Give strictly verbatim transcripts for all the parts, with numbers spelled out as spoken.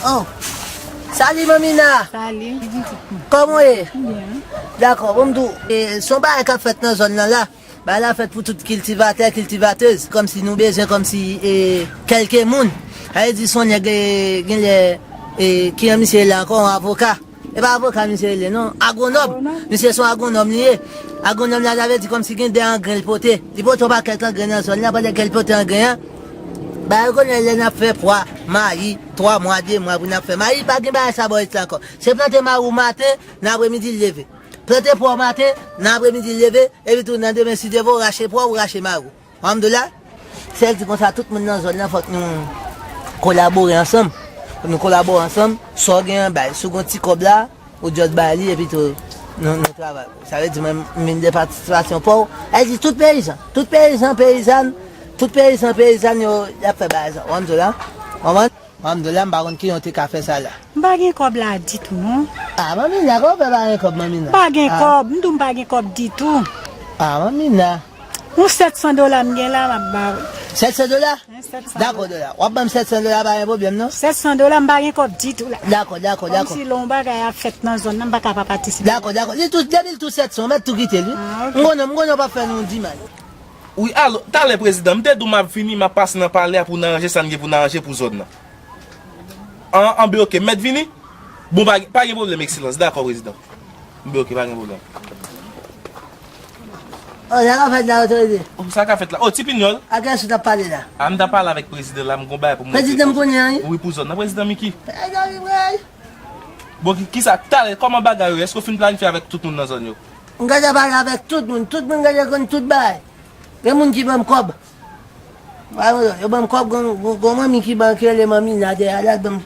Oh. Salut, Mamina. Salut. Kòman w ye? Byen. Dakò, bon, m di w, e, se yon bagay k ap fèt nan zòn nan la. Bagay la fèt pou tout kiltivatè, kiltivatèz. Kòmsi nou bezwen, kòmsi, e, kèlke moun. Sa vle di, se yon nèg, e, genlè, e, ki jan misye rele ankò, yon avoka. E pa avoka misye rele non, agwonòm. Agwonòm? Misye se yon agwonòm li ye. Agwonòm la, sa vle di kòmsi gen de angren l pote. Li pote yon pakèt angren nan zòn nan, pandan ke l pote angren an, ba yo konnen lè n ap fè pwa, mayi, twa mwa, de mwa pou n ap fè mayi, pa gen bagay sa bò isit la ankò. Se plante mayi w maten, nan apremidi l leve. Plante pwa w maten, nan apremidi l leve, epi tou nan demen si Dye vle w rache pwa w, rache mayi w. W konprann m di w la? Sèl di konsa, tout moun nan zòn nan fòk nou kolabore ansanm. Fòk nou kolabore ansanm. Sa w gen an, bay. Si w gen yon ti kòb la, ou just bay li, epi tou, nou, nou travay. Sa vle di, mwen, m vin de patisipasyon pa w. Sa vle di, tout peyizan, tout peyizan, peyizàn, tout peyizan, peyizàn yo, y ap fè bagay sa. W konprann m di w la? W konprann? Alhamdoulilah, m pa konn kijan w te ka fè sa la. M pa gen kòb la ditou, non. Ah, Mamina, kòman w fè pa gen kòb, Mamina? M pa gen kòb, m di w m pa gen kòb ditou. Ah, Mamina. Yon sèt san dola m gen la, m ap ba ou. Sèt san dola? Wi, sèt san dola. Dakò, dola. W ap ban m sèt san dola, pa gen pwoblèm, non? Sèt san dola, m pa gen kòb ditou la. Dakò, dakò, dakò. Kòmsi lè yon bagay ap fèt nan zòn nan, m pa ka pa patisipe. Dakò, dakò. Li tou, depi l tou sèt san, ou mèt tou kite l, wi. Ah, ok. M konnen, m konnen w p ap fè nou di mal. Wi, alo, talè, prezidan, m te di w m ap vini, m ap pase nan palè a pou n aranje sa n gen pou n aranje pou zòn nan. An, an, ben, oke, m mèt vini? Bon, pa, pa gen pwoblèm, Ekselans. Dakò, prezidan. Ben, oke, pa gen pwoblèm. Oh, sa ka fèt la, otorite? Oh, sa ka fèt la? Oh, Ti Pinyòl. A kiyès ou t ap pale la? A, m t ap pale avèk prezidan la, m gon bagay pou m regle. Prezidan m konnen, wi. Wi, pou zòn nan, prezidan Miki. Prezidan Miki, wi. Bon, ki, kisa, talè, kòman bagay yo ye? Èske w fin planifye avèk tout moun nan zòn yo? M gentan pale avèk tout moun. Tout moun gentan konn tout bagay. Gen moun ki ban m kòb. Yo ban m kòb, gon, gon, gon manmi ki ban, ki rele manmi Nadia la, ban m,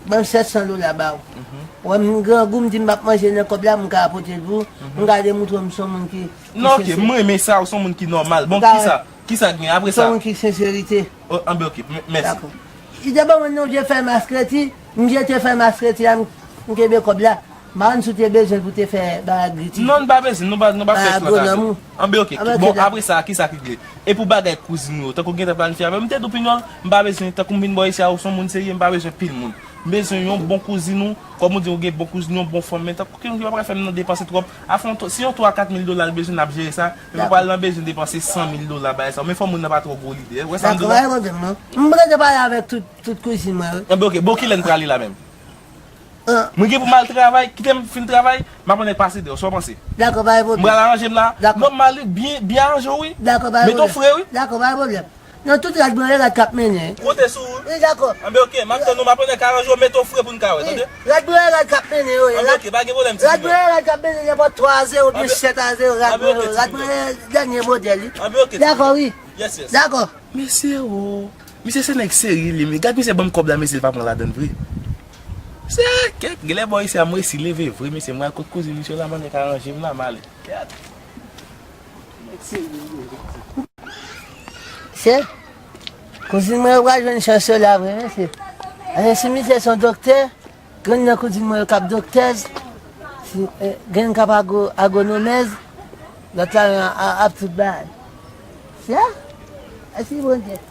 ban m sèt san dola ba ou. Ou wè m grangou, m di m p ap manje nan kòb la, m ka pote l pou ou. M ka demontre w m se yon moun ki, ki sensè. Non, oke, m renmen sa, ou se yon moun ki nòmal. Bon, kisa, kisa k gen apre sa? Se yon moun ki senserite. Oh, anben, oke, m-, mèsi. Dakò. Li te ban mwen yon vye fèy maskreti, m jete fèy maskreti a, m, m kenbe kòb la. M pa konn si w te bezwen pou te fè bagay griti. Non, n pa bezwen, nou pa, nou pa fè flòt avè w. Anben, oke. Bon, apre sa, kisa ki gle? E pou bagay kouzin ou yo, tankou w gentan planifye avè m, m te di w Pinyòl, m pa bezwen, tankou m vin bò isi a, ou se yon moun serye, m pa bezwen pil moun. M bezwen yon bon kouzin ou, kòm ou di, ou gen bon kouzin, yon bon fanm, men tankou ki moun ki pa pral fè m nan depanse twòp. Afè yon twa, si yon twa, kat mil dola l bezwen, n ap jere sa, men m pa pral nan bezwen depanse san mil dola bagay sa. Men fò moun nan pa twò gwo lide, ou wè sa m di w la? Dakò, pa gen pwoblèm, non. M prese pale avèk tout, tout kouzin mwen, wi. Anben, oke. Bon, kilè n prale la menm? Mwen gen pou m al travay, kite m fin travay, m ap annik pase deyò, sa w panse? Dakò, pa gen pwoblèm. M pral aranje m la. Dakò. Non, m al byen, byen aranje w, wi. Dakò, pa gen pwoblèm. Mete w fre, wi. Dakò, pa gen pwoblèm. Non, tout rad mwen, rad k ap mennen, wi. Konte sou ou, wi. Wi, dakò. Anben, oke, m ap tann ou, m ap annik aranje w, mete w fre pou n ka wè, tande? Wi, rad mwen, rad k ap mennen, wi. Anben, oke, pa gen pwoblèm, ti pinyòl. Rad mwen, rad k ap mennen, nenpòt twa a zewo oubyen sèt a zewo, rad mwen, rad mwen, dènye modèl, wi. Anben, oke, ti pinyòl. Dakò, wi. Yes, yes. Dakò. Mesye, o. Misye se nèg serye li, men gad misye ban m kòb la, mesye, l pa pran ladann vre. Se kèk, genlè bò isi a m resi leve vre, mesye, m al kot kouzin misye la, m annik aranje m la, m ale. Kèt. Se, kouzin mwen yo pral jwenn chans yo la vre, mesye. Paske si misye se yon doktè, grenn nan kouzin mwen yo k ap doktèz, si, eh, grenn k ap agwo-, agwonomèz, lòt la a, a, ap tout bagay. Se a? Mèsi Bondye.